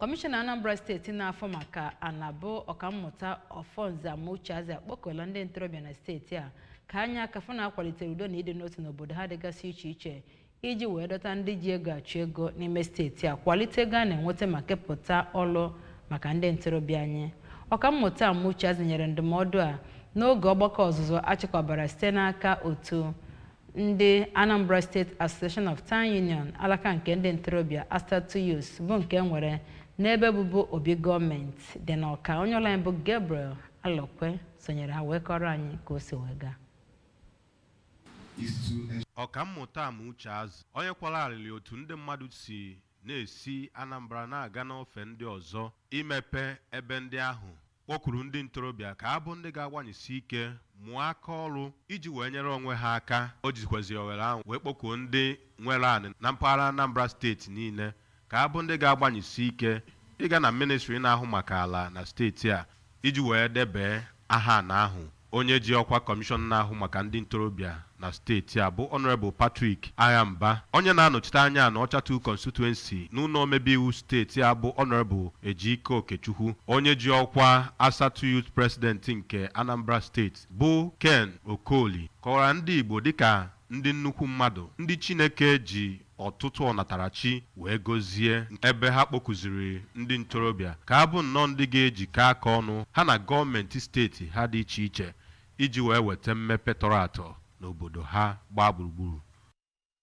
Kọmishọna Anambra Steeti na-afụ maka ana bụ Ọkammụta Ọfọnze Amucheazi akpọkuola ndị ntorobịa na steeti a ka ha nye aka fụ na akwalitere udo na ịdị n'otu n'obodo ha dịgasị iche iche iji wee dọta ndị ji ego achụ ego n'ime steeti a, kwalite ego a na-enweta ma kepụta ọlụ maka ndị ntorobịa anyị. Ọkammụta Amucheazi nyere ndụmọdụ a n'oge ọgbakọ ọzụzụ achịkọbara site n'aka otu ndị Anambra State Association of Town Union, alaka nke ndị ntorobịa Asatu Youths, bụ nke nwere n'ebe bụbu obi gọọmenti dị n'Ọka. Onye ọla anyị bụ Gabriel Alokwe sonyere ha wee kọrọ anyị ka o si wee gaa. Ọkammụta Amucheazi, onye kwara arịrị otu ndị mmadụ si na-esi Anambra na-aga n'ofe ndị ọzọ imepe ebe ndị ahụ, kpọkuru ndị ntorobịa ka ha bụ ndị ga-agbanyesi ike mụọ aka ọrụ iji wee nyere onwe ha aka. O jikwazi ohere ahụ wee kpọkuo ndị nwere anị na mpaghara Anambra Steeti niile ka ha bụ ndị ga-agbanyesi ike ịga na ministri na-ahụ maka ala na steeti a iji wee debee aha ana ahụ. Onye ji ọkwa kọmishọna na-ahụ maka ndị ntorobịa na steeti a bụ Honorable Patrick Aghamba, onye na-anọchite anya Anaọcha 2 Constituency n'ụlọ omebe iwu steeti a bụ Honorable Ejike Okechukwu, onye ji ọkwa Asatu Youth President nke Anambra Steeti bụ Ken Okoli, kọwara ndị Igbo dịka ndị nnukwu mmadụ, ndị Chineke ji ọtụtụ ọnatarachi wee gọzie, ebe ha kpọkuziri ndị ntorobịa ka ha bụ nnọọ ndị ga-ejikọ aka ọnụ ha na gọọmenti steeti ha dị iche iche iji wee weta mmepe tọrọ atọ n'obodo ha gbaa gburugburu.